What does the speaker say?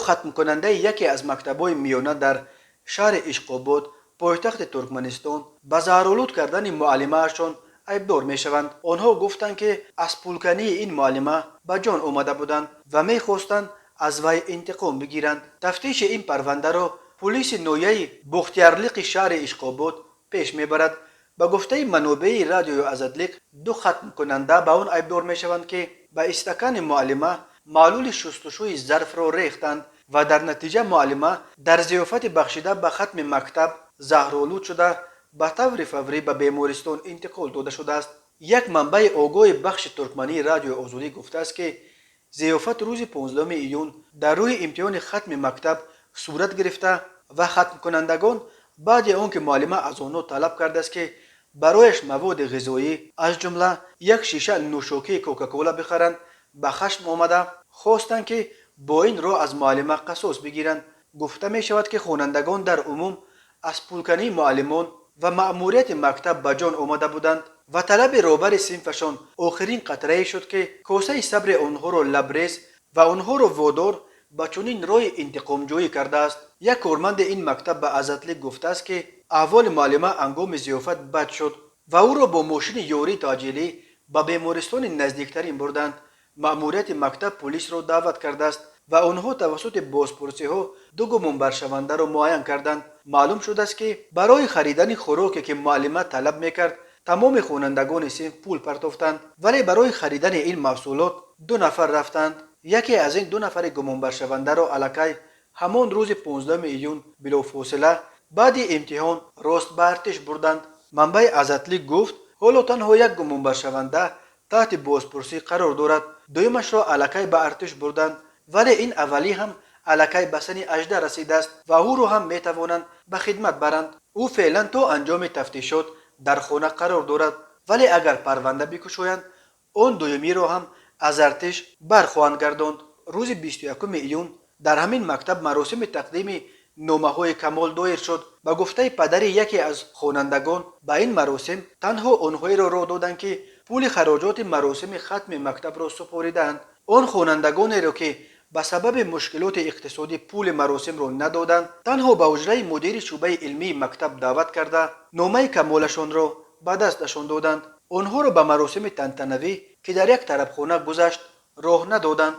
Хатмкунандаи яке аз мактабҳои миёна дар шаҳри Ишқобод, пойтахти Туркманистон, ба заҳролуд кардани муаллимаашон айбдор мешаванд. Онҳо гуфтанд, ки аз пулкании ин муаллима ба ҷон омада буданд ва мехостанд аз вай интиқом бигиранд. Тафтиши ин парвандаро пулиси ноҳияи Бухтиярлиқи шаҳри Ишқобод пеш мебарад. Ба гуфтаи манобеи Радиои Азадлиқ, ду хатмкунанда ба он айбдор мешаванд, ки ба истакани муаллима маҳлули шустушӯи зарфро рехтанд ва дар натиҷа муаллима дар зиёфати бахшида ба хатми мактаб заҳролуд шуда, ба таври фаврӣ ба бемористон интиқол дода шудааст. Як манбаи огоҳи бахши туркмании Радиои Озодӣ гуфтааст, ки зиёфат рӯзи 15 июн дар рӯи имтиҳони хатми мактаб сурат гирифта ва хатмкунандагон баъди он ки муаллима аз онҳо талаб кардааст, ки барояш маводи ғизоӣ, аз ҷумла як шиша нӯшокии Кока-Кола бихаранд, ба хашм омада, хостанд, ки бо ин роҳ аз муаллима қасос бигиранд. Гуфта мешавад, ки хонандагон дар умум аз пулкании муаллимон ва маъмурияти мактаб ба ҷон омада буданд ва талаби роҳбари синфашон охирин қатрае шуд, ки косаи сабри онҳоро лабрез ва онҳоро водор ба чунин роҳи интиқомҷӯӣ кардааст. Як корманди ин мактаб ба Азадлик гуфтааст, ки аҳволи муаллима ҳангоми зиёфат бад шуд ва ӯро бо мошини ёрии таъҷилӣ ба бемористони наздиктарин бурданд. Маъмурияти мактаб пулисро даъват кардааст ва онҳо тавассути бозпурсиҳо ду гумонбаршавандаро муайян карданд. Маълум шудааст, ки барои харидани хӯроке, ки муаллима талаб мекард, тамоми хонандагони синф пул партофтанд, вале барои харидани ин маҳсулот ду нафар рафтанд. Яке аз ин ду нафари гумонбаршавандаро аллакай ҳамон рӯзи 15 июн билофосила баъди имтиҳон рост ба артиш бурданд. Манбаи Азатлик гуфт, ҳоло танҳо як гумонбаршаванда таҳти бозпурсӣ қарор дорад. Дуюмашро аллакай ба артиш бурданд, вале ин аввалӣ ҳам аллакай ба синни 18 расидааст ва ӯро ҳам метавонанд ба хидмат баранд. Ӯ феълан то анҷоми тафтишот дар хона қарор дорад, вале агар парванда бикушоянд, он дуюмиро ҳам аз артиш бархоҳанд гардонд. Рӯзи 21 июн дар ҳамин мактаб маросими тақдими номаҳои камол доир шуд. Ба гуфтаи падари яке аз хонандагон, ба ин маросим танҳо онҳоеро роҳ доданд, ки пули хароҷоти маросими хатми мактабро супоридаанд. Он хонандагонеро, ки ба сабаби мушкилоти иқтисодӣ пули маросимро надоданд, танҳо ба ҳуҷраи мудири шӯъбаи илмии мактаб даъват карда, номаи камолашонро ба дасташон доданд. Онҳоро ба маросими тантанавӣ, ки дар як тарабхона гузашт, роҳ надоданд.